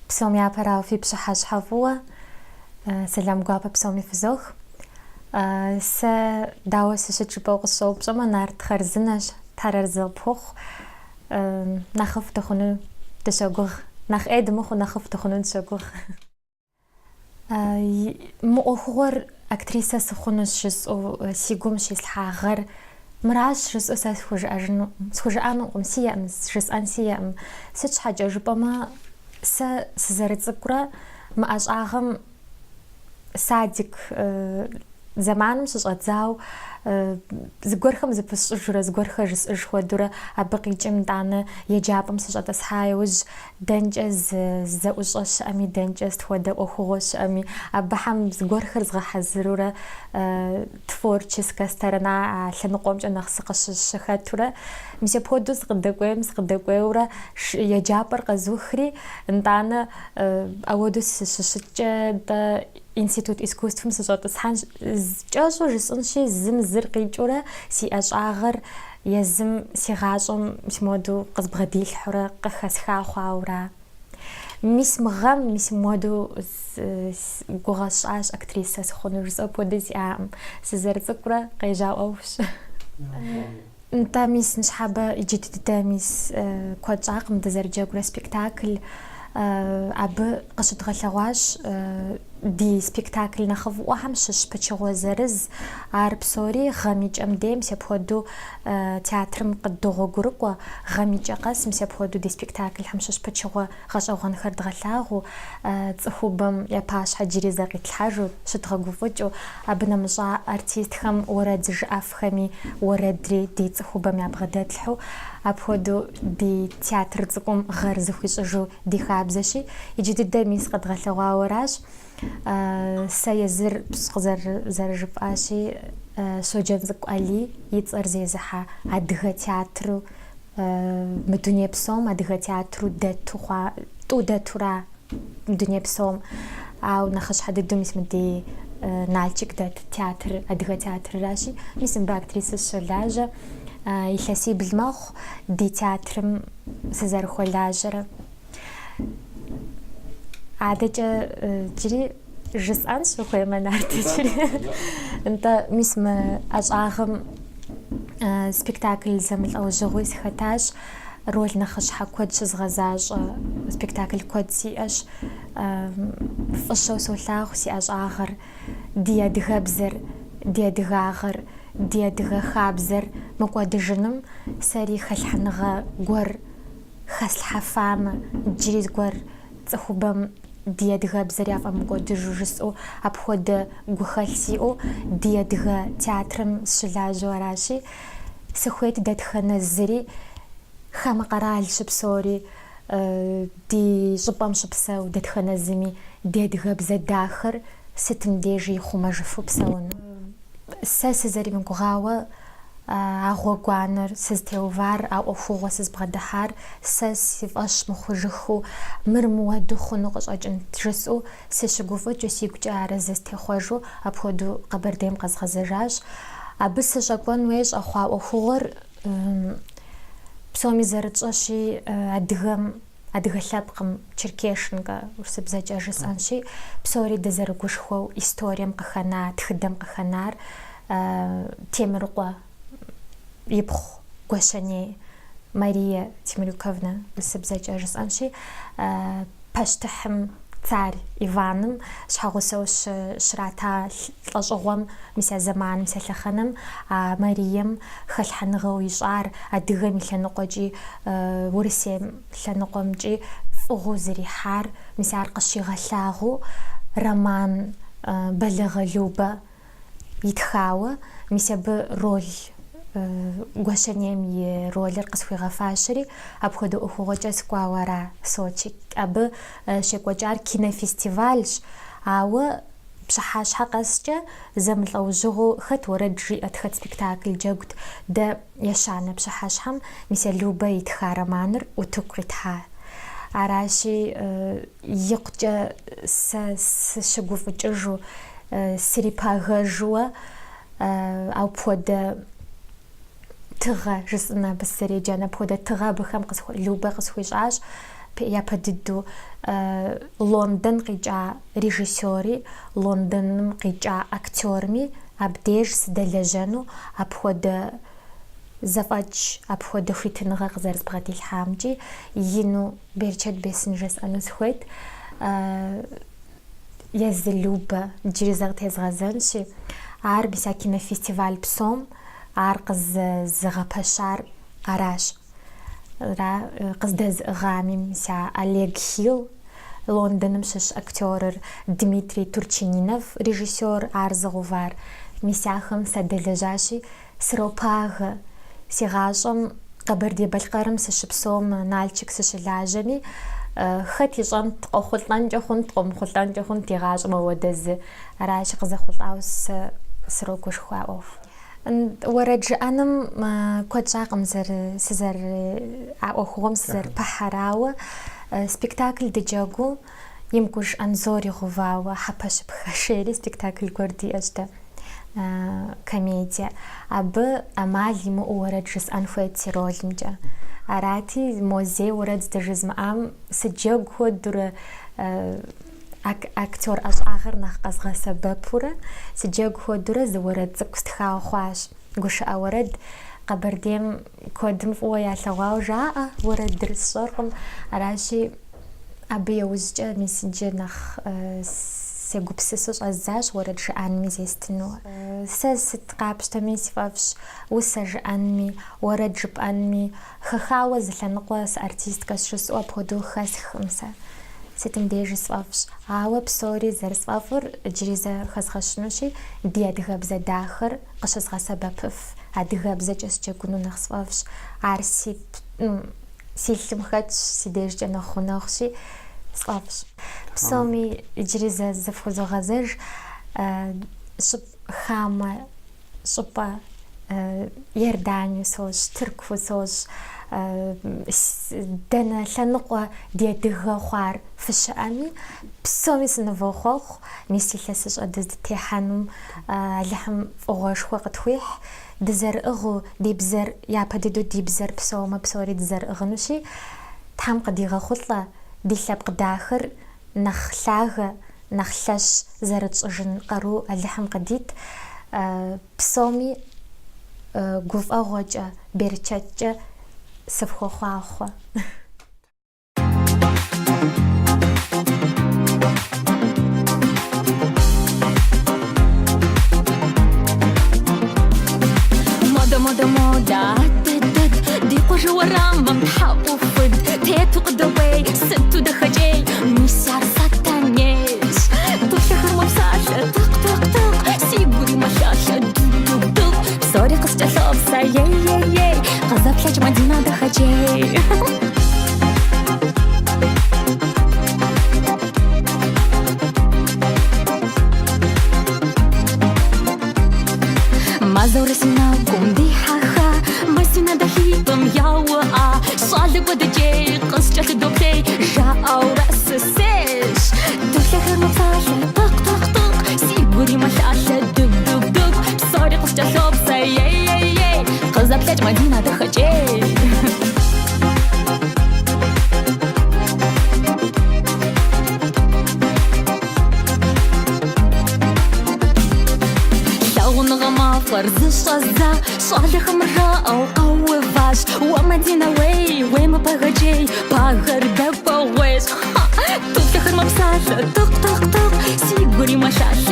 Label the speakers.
Speaker 1: Псом япэрауэ фи пщыхьэщхьэ фӏыуэ, сэлам гуапэ псоми фызох. Сэ дауэ сыщыт жыпӏэу къысщӏэупщӏэмэ, Нарт хъарзынэщ, Тхьэр арэзы къыпхухъу. Нэхъыфӏ дыхъуну дыщогугъ. Нэхъ ӏей дымыхъуу нэхъыфӏ дыхъуну дыщогугъ. Мы ӏуэхугъуэр актрисэ сыхъунущ жысӏэу си гум щислъхьа гъэр мыращ жысӏэу сэ схужыӏэжыну, схужыӏэнукъым, сиӏэкъым, жысӏэн сиӏэкъым. Сыт щхьэкӏэ жыпӏэмэ, сэ сызэрыцӏыкӏурэ мы ӏэщӏагъэм садик зэманым щыщӏэдзау зыгуэрхэм зыпысщӏыжурэ, зыгуэрхэр жысӏэж хуэдэурэ абы къикӏым итӏанэ еджапӏэм сыщӏэтӏысхьа иужь дэнкӏэ зы зэӏущӏэ щыӏэми, дэнкӏэ сыт хуэдэ ӏуэхугъуэ щыӏэми, абыхэм зыгуэрхэр згъэхьэзырурэ творческэ сторона а лъэныкъуэмкӏэ нэхъ сыкъыщыхэтурэ, мис апхуэдэу сыкъыдэкӏуейм сыкъыдэкӏуейурэ еджапӏэр къэзухри, нтӏанэ ауэдэу сыщыщыткӏэ, нтӏэ Институт искусствым сыщӏэтӏысхьэнщ. Кӏэщӏу жысӏэнщи, зым зыр къикӏыурэ си ӏэщӏагъэр езым си гъащӏэм мис моуэдэу къызбгъэдилъхьэурэ къыхэсха хъуауэра. Мис мы гъэм, мис моуэдэу гугъэ сщӏащ актрисэ сыхъуну жысӏэу апхуэдэ сиӏакъым. Сызэрыцӏыкӏурэ къежьа ӏуэхущ. Нтӏэ, мис ныщхьэбэ иджы дыдэ мис куэд щӏакъым дызэрыджэгурэ спектакль. Абы къыщыдгъэлъэгъуащ ди спектакль нэхъыфӏыӏуэхэм щыщ пычыгъуэ зырыз. Ар псори гъэм и кӏэм дей мис апхуэдэу театрым къыддогъуэгурыкӏуэ, гъэм и кӏэ къэс мис апхуэдэу ди спектаклхэм щыщ пычыгъуэ гъэщӏэгъуэнхэр дгъэлъагъуу, цӏыхубэм я пащхьэ джыри зэ къитлъхьэжу, щыдгъэгуфӏыкӏыу, абы нэмыщӏа артистхэм уэрэд зыжыӏэфхэми уэрэдри ди цӏыхубэм ябгъэдэтлъхьэу, апхуэдэу ди театр цӏыкӏум гъэр зыхуищӏыжу ди хабзэщи, иджы дыдэ мис къэдгъэлъэгъуауэ аращ. Сэ езыр зэрыжыпӏащи, Щоджэнцӏыкӏу Алий и цӏэр зезыхьэ адыгэ театру Мы дуней псом адыгэ театру дэту хъуа, тӏу дэтура мы дуней псом. Ауэ нэхъыщхьэ дыдэу мис мыдей Налчик дэт театр, адыгэ театрыращи, мис мыбы актрисэу сыщолажьэ. Илъэсибл мэхъу ди театрым сызэрыхуэлажьэрэ. Адэкӏэ иджыри жысӏэнщ, ухуеймэ, Нарт иджыри. Нтӏэ, мис мы ӏэщӏагъэм спектакль зэмылӏэужьыгъуи сыхэтащ, роль нэхъыщхьэ куэд щызгъэзащӏэ спектакль куэд сиӏэщ. Фӏыщэу солъагъу си ӏэщӏагъэр, ди адыгэбзэр, ди адыгагъэр, ди адыгэ хабзэр мыкӏуэдыжыным сэри хэлъхьэныгъэ гуэр хэслъхьэфамэ, иджыри зыгуэр цӏыхубэм ди адыгэбзэр яфӏэмыкӏуэдыжу жысӏэу, апхуэдэ гухэлъ сиӏэу ди адыгэ театрым сыщылажьэу аращи, сыхуейт дэтхэнэ зыри, хамэ къэрал щыпсэури, ди щӏыпӏэм щыпсэу дэтхэнэ зыми ди адыгэбзэ дахэр сытым дежи ихъумэжыфу псэуну. Сэ сызэримыгугъауэ а гъуэгуанэр сызытеувар, а ӏуэхугъуэ сызбгъэдыхьар сэ си фӏэщ мыхъужыхыу, мыр мыуэду хъуну къыщӏэкӏынт жысӏэу сыщыгуфӏыкӏыу, сигукӏэ арэзы сытехъуэжу апхуэдэу Къэбэрдейм къэзгъэзэжащ. Абы сыщӏэкӏуэн хуей щӏэхъуа ӏуэхугъуэр псоми зэрытщӏэщи, адыгэм Адыгэ лъэпкъым, черкешенка, урысыбзэкӏэ жысӏэнщи, псори дызэрыгушхуэу историем къыхэна, тхыдэм къыхэнар Темрыкъуэ ипхъу Гуащэней, Мария Темрюковна, урысыбзэкӏэ жысӏэнщи, пащтыхьым, царь Иваным щхьэгъусэу щрата лӏэщӏыгъуэм, мис а зэманым, мис а лъэхъэнэм а Марием хэлъхьэныгъэу ищӏар адыгэм и лъэныкъуэкӏи, Урысейм лъэныкъуэмкӏи фӏыгъуэу зэрихьар, мис ар къыщигъэлъагъуэу роман Бэлэгъы Любэ итхауэ, мис абы роль Гуащэнейм и ролыр къысхуигъэфащэри, апхуэдэ ӏуэхугъуэкӏэ сыкӏуауэ ара Сочи. Абы щекӏуэкӏар кинофестивальщ, ауэ пщыхьэщхьэ къэскӏэ зэмылӏэужьыгъуэу хэт уэрэд жиӏэт, хэт спектакль джэгут. Дэ ещанэ пщыхьэщхьэм мис а Любэ итха романыр утыку къитхьа. Аращи, икъукӏэ сэ сыщыгуфӏыкӏыжу, срипагэжуэ апхуэдэ тыгъэ жысӏэн абы сызэреджэн, апхуэдэ тыгъэ абыхэм Любэ къысхуищӏащ. Япэ дыдэу Лондон къикӏа режиссёри, Лондоным къикӏа актёрми абдеж сыдэлэжьэну апхуэдэ зэфӏэкӏ, апхуэдэ хуитыныгъэ къызэрызбгъэдилъхьамкӏи ину берычэт бесын жесӏэну сыхуейт. Езы Любэ иджыри зэ къытезгъэзэнщи, ар мис а кинофестиваль псом ар къызэзыгъэпэщар аращ. Ара къыздэзыӏыгъами, мис а Олег Хилл, Лондоным щыщ актёрыр, Дмитрий Турчининов, режиссёр, ар зыгъэувар. Мис ахэм садэлэжьащи, сропагэ. Си гъащӏэм Къэбэрдей-Балъкъэрым сыщыпсэум, Налчик сыщылажьэми, хэт ищӏэнт, къохъулӏэнкӏэ хъунт, къомыхъулӏэнкӏэ хъунт игъащӏэм ауэдэ зы. Аращи, къызэхъулӏауэ сэ срогушхуэ а ӏуэхум. Уэрэд жыӏэным куэд щӏакъым сызэр а ӏуэхугъуэм сызэрыпыхьэр, ауэ спектакль дыджэгуу Емкӏуж Анзор игъэувауэ Хьэпэщыпхэ жери спектакль гуэр диӏэщ дэ, комедие. Абы ӏэмал имыӏэу уэрэд жысӏэн хуейт си ролымкӏэ. Арати, мо зей уэрэд здэжызмыӏам сыджэгу хуэдэурэ Актер ӏэщӏагъэр нэхъ къэзгъэсэбэпурэ, сыджэгу хуэдэурэ зы уэрэд цӏыкӏу стхауэ хъуащ. Гушыӏэ уэрэд Къэбэрдейм куэдым фӏыуэ ялъэгъуауэ жаӏэ, уэрэдыр сщӏэркъым. Аращи, абы иужькӏэ мис иджы нэхъ сегупсысу щӏэздзащ уэрэд жыӏэнми зестыну. Сэ сыт къапщтэми сфӏэфӏщ усэ жыӏэнми, уэрэд жыпӏэнми, хэхауэ зы лъэныкъуэ сыартисткэщ жысӏэу апхуэдэу хэсхкъым сэ. Сытым дежи сфӏэфӏщ. Ауэ псори зэрысфӏэфӏыр иджыри зэ хэзгъэщынущи, ди адыгэбзэ дахэр къыщызгъэсэбэпыф, адыгэбзэкӏэ сыджэгуну нэхъ сфӏэфӏщ. Ар си си лъым хэтщ, си дежкӏэ нэхъ гъунэгъущи, сфӏэфӏщ. Псоми иджыри зэ зыфхузогъэзэж, щӏып хамэ щӏыпӏэ Иордание сощӏ, Тырку сощӏ, дэнэ лъэныкъуэ ди адыгэ хъуар фыщыӏэми, псоми сынывохъуэхъу, мис илъэсыщӏэ дыздытехьэнум Алыхьым фӏыгъуэшхуэ къытхуихь, дызэрыӏыгъыу, ди бзэр, япэ дыдэу ди бзэр псэумэ псори дызэрыӏыгъынущи, Тхьэм къыдигъэхъулӏэ, ди лъэпкъ дахэр нэхъ лъагэ, нэхъ лъэщ зэрытщӏыжын къару Алыхьым къыдит, псоми гуфӏэгъуэкӏэ, берычэткӏэ сыфхуохъуахъуэ.
Speaker 2: Модэ, модэ, модэ, дыдыд, ди къуажэ уэрамым тхьэӏухуд, тету къыдэуей, сыту дахэкӏей, мис ар Сэтэнейщ. Туфлъэхэр мэпсалъэ, тыкъ, тыкъ, тыкъ, си гури мэлъалъэ, ду-ду-дукъ, псори къыскӏэлъопсэ, ей, ей, ей, къызэплъэкӏ Мадинэ дахэкӏей. Мазэурэ си нэгум дихьэха, мы си нэ дахитӏым яуӏа, щӏалэ кӏуэдыкӏей къыскӏэлъыдоплъей, жаӏэурэ сысейщ. Туфлъэхэр мэпсалъэ, тыкъ, тыкъ, тыкъ, си гури мэлъалъэ, дыгу-дыгу-дыгу, псори къыскӏэлъопсэ, ей, ей, ей, къызэплъэкӏ Мадинэ дахэкӏей. Лъагъуныгъэ мафӏэр зыщӏэздза щӏалэхэм жаӏэу къэуващ. Уэ, Мадинэ, уей, уемыпэгэкӏей, пагэр дэкӏуэгъуейщ. Туфлъэхэр мэпсалъэ, тыкъ, тыкъ, тыкъ, си гури мэлъалъэ.